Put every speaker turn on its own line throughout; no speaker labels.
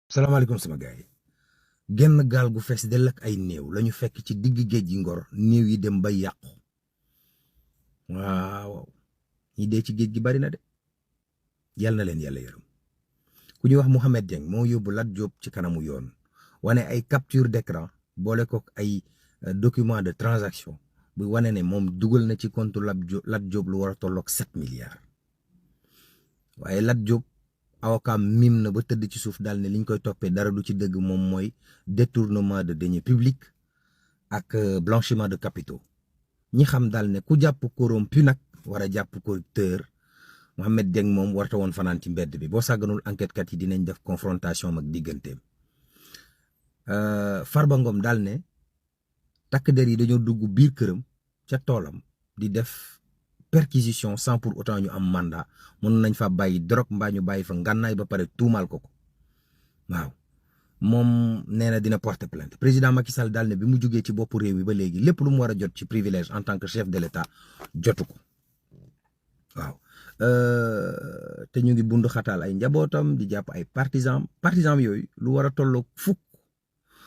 salaamaaleykum sama gars yi genn gaal gu fees dell ak ay néew lañu fekk ci digg géej gi Ngor néew yi dem ba yàqu waaw ñi dee ci géej gi bari na de yal na leen yàlla yërëm ku ñuy wax Mouhamed Dieng moo yóbbu Lat Diop ci kanamu yoon wane ay capture d'écran boole ko ay document de transaction bu wane ne moom dugal na ci compte Lat Diop lu war a tolloog 7 milliards waaye Lat Diop avocat mim na ba tëdd ci suuf daal ne liñ koy toppee dara du ci dëgg moom mooy détournement de deniers publics ak blanchiment de capitaux ñi xam daal ne ku jàpp corrompu nag war a jàpp corrupteur Mouhamed Dieng moom warta woon fanaan ci mbedd bi boo sàgganul enquête kat yi dinañ def confrontation ak digganteem Farba Ngom daal ne takk der yi dañoo dugg biir këram ca toolam di def perquisition sans pour autant ñu am mandat mën nañ fa bàyyi drogue mbaa ñu bàyyi fa ngànnaay ba pare tuumaal ko waaw moom nee na dina porter plainte président Macky Sall daal ne bi mu jógee ci boppu réew mi ba léegi lépp lu mu war a jot ci privilège en tant que chef de l'État jotu ko waaw te ñu ngi bundu xataal ay njabootam di jàpp ay partisans yooyu lu war a tolloo fukk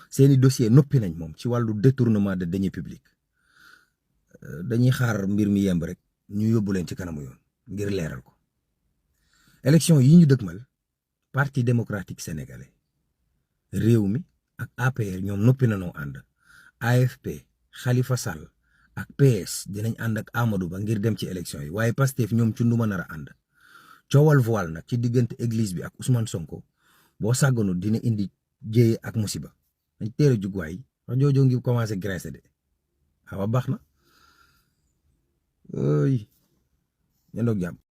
seeni dossier noppi nañ moom ci wàllu détournement de deniers publics dañuy xaar mbir mi yemb rek ñu yóbbu leen ci kanamu yoon ngir leeral ko élection yi ñu dëgmal parti démocratique sénégalais réew mi ak APR ñoom noppi nañoo ànd AFP Khalifa Sall ak PS dinañ ànd ak Amadou Ba ngir dem ci élection yi waaye Pastef ñoom ci nduma nar a ànd coowal voile nag ci diggante église bi ak Ousmane Sonko boo sàgganu dina indi jéye ak musiba dañ teel a jug waay wax joojoo ngi commencé graisser de xaw a baax na. ñendoog jàmm